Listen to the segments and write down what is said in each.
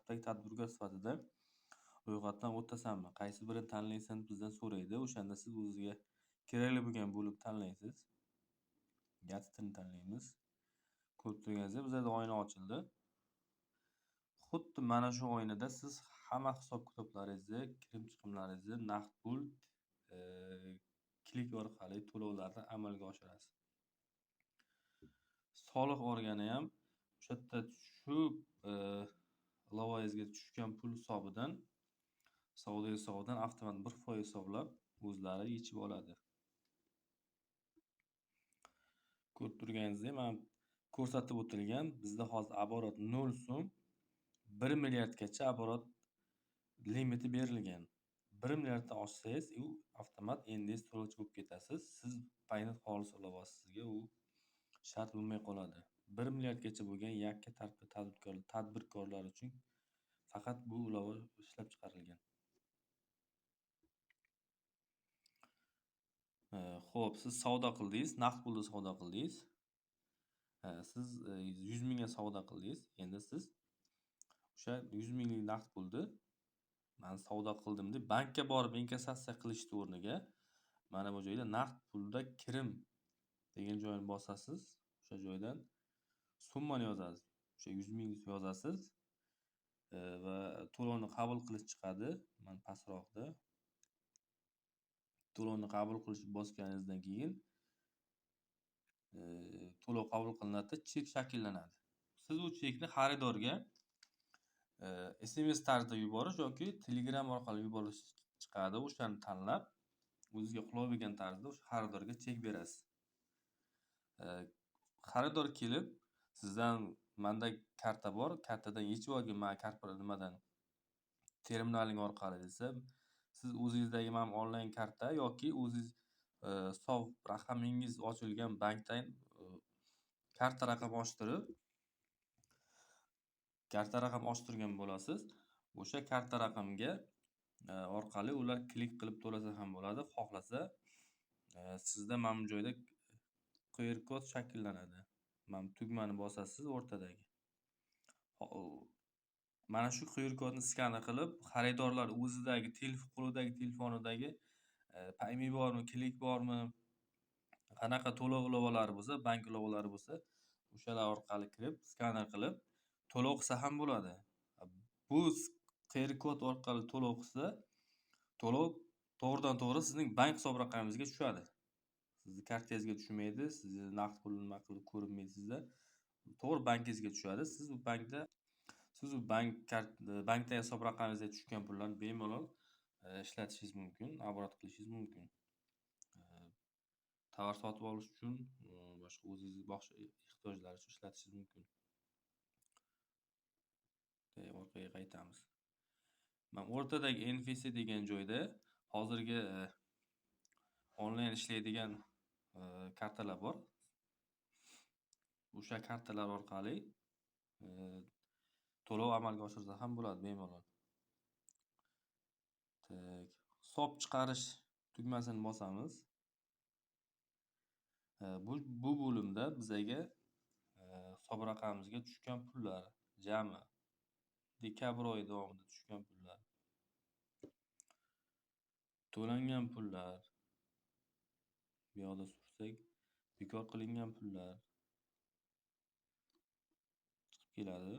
tartibdagi tadbirkor sifatida ro'yxatdan o'tasanmi, qaysi birini tanlaysan deb bizdan so'raydi. O'shanda siz o'zizga kerakli bo'lgan bo'lib tanlaysiz. YATTni tanlaymiz. Ko'rib turganingizdek, bizada oyna ochildi. Xuddi mana shu oynada siz hamma hisob-kitoblaringizni, kirim-chiqimlaringizni naqd pul, klik orqali to'lovlarni amalga oshirasiz. Soliq organi ham o'sha yerda shu ilovangizga tushgan pul hisobidan, savdo hisobidan avtomat 1% hisoblab o'zlari yechib oladi. Ko'rib turganingizdek, mana ko'rsatib o'tilgan, bizda hozir оборот 0 so'm, 1 milliardgacha оборот limiti berilgan. 1 milliarddan oshsangiz, u avtomat NDS to'lovchi bo'lib ketasiz. Siz Paynet xolis ilovasi sizga u shart bo'lmay qoladi. 1 milliardgacha bo'lgan yakka tartibli tadbirkorlar uchun faqat bu ilova ishlab chiqarilgan. Xo'p, siz savdo qildingiz, naqd pulda savdo qildingiz. Siz 100 mingga savdo qildingiz. Endi siz o'sha 100 minglik naqd pulni man savdo qildim deb bankka borib inkassatsiya qilishni o'rniga mana bu joyda naqd pulda kirim degan joyni bosasiz. O'sha joydan summani yozasiz. O'sha 100 ming yozasiz va to'lovni qabul qilish chiqadi. Mana pastroqda to'lovni qabul qilish bosganingizdan keyin to'lov qabul qilinadi, chek shakllanadi. Siz u chekni xaridorga SMS tarzida yuborish yoki Telegram orqali yuborish chiqadi. O'shani tanlab, o'zizga qulay bo'lgan tarzda o'sha xaridorga chek berasiz. Xaridor kelib sizdan menda karta bor, kartadan yechib olgin, man karta nimadan terminaling orqali desa, siz o'zingizdagi mana onlayn karta yoki o'zingiz hisob raqamingiz ochilgan bankdan karta raqam ochtirib, karta raqam ochtirgan bo'lasiz. O'sha karta raqamga orqali ular klik qilib to'lasa ham bo'ladi. Xohlasa sizda mana bu joyda QR kod shakllanadi. Mana bu tugmani bosasiz o'rtadagi. Mana shu QR kodni skaner qilib, xaridorlar o'zidagi qo'lidagi telefonidagi Payme bormi, Klik bormi, qanaqa to'lov ilovalari bo'lsa, bank ilovalari bo'lsa, o'shalar orqali kirib, skaner qilib to'lov qilsa ham bo'ladi. Bu QR kod orqali to'lov qilsa, to'lov to'g'ridan-to'g'ri sizning bank hisob raqamingizga tushadi. Sizni kartangizga tushmaydi, sizni naqd pul nima qilib ko'rinmaydi sizda. To'g'ri bankingizga tushadi. Siz u bankda, siz u bank kart bankda hisob raqamingizga tushgan pullarni bemalol ishlatishingiz mumkin, оборот qilishingiz mumkin. Tovar sotib olish uchun, boshqa o'zingizni boshqa ehtiyojlar uchun ishlatishingiz mumkin. Orqaga qaytamiz. Mana o'rtadagi NFC degan joyda hozirgi onlayn ishlaydigan kartalar bor. O'sha kartalar orqali to'lov amalga oshirsa ham bo'ladi bemalol. Tak, hisob chiqarish tugmasini bosamiz. Bu bo'limda bizaga hisob raqamimizga tushgan pullar jami dekabr oyi davomida tushgan pullar, to'langan pullar, bu yoqda sursak bekor qilingan pullar chiqib keladi.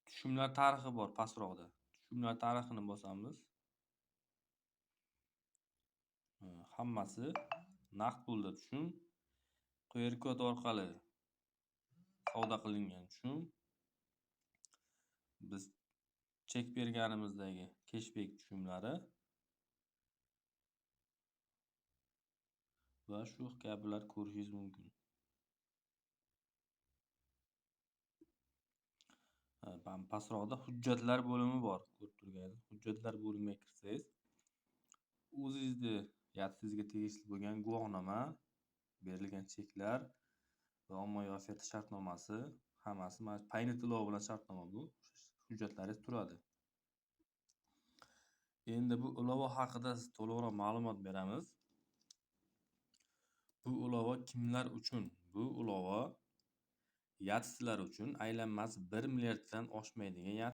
Tushumlar tarixi bor pastroqda. Tushumlar tarixini bosamiz. Hammasi naqd pulda tushum, QR kod orqali savdo qilingan tushum, biz chek berganimizdagi cashback tushumlari va shu kabilar ko'rishingiz mumkin. Pastroqda hujjatlar bo'limi bor. Ko'rib turganingiz, hujjatlar bo'limiga kirsangiz, o'zingizni YATTingizga tegishli bo'lgan guvohnoma, berilgan cheklar va ommaviy oferta shartnomasi, hammasi mana Paynet ilovi bilan shartnoma bu. Hujjatlaringiz turadi. Endi bu ilova haqida siz to'liqroq ma'lumot beramiz. Bu ilova kimlar uchun? Bu ilova Yaxtalar uchun aylanmasi 1 milliarddan oshmaydigan.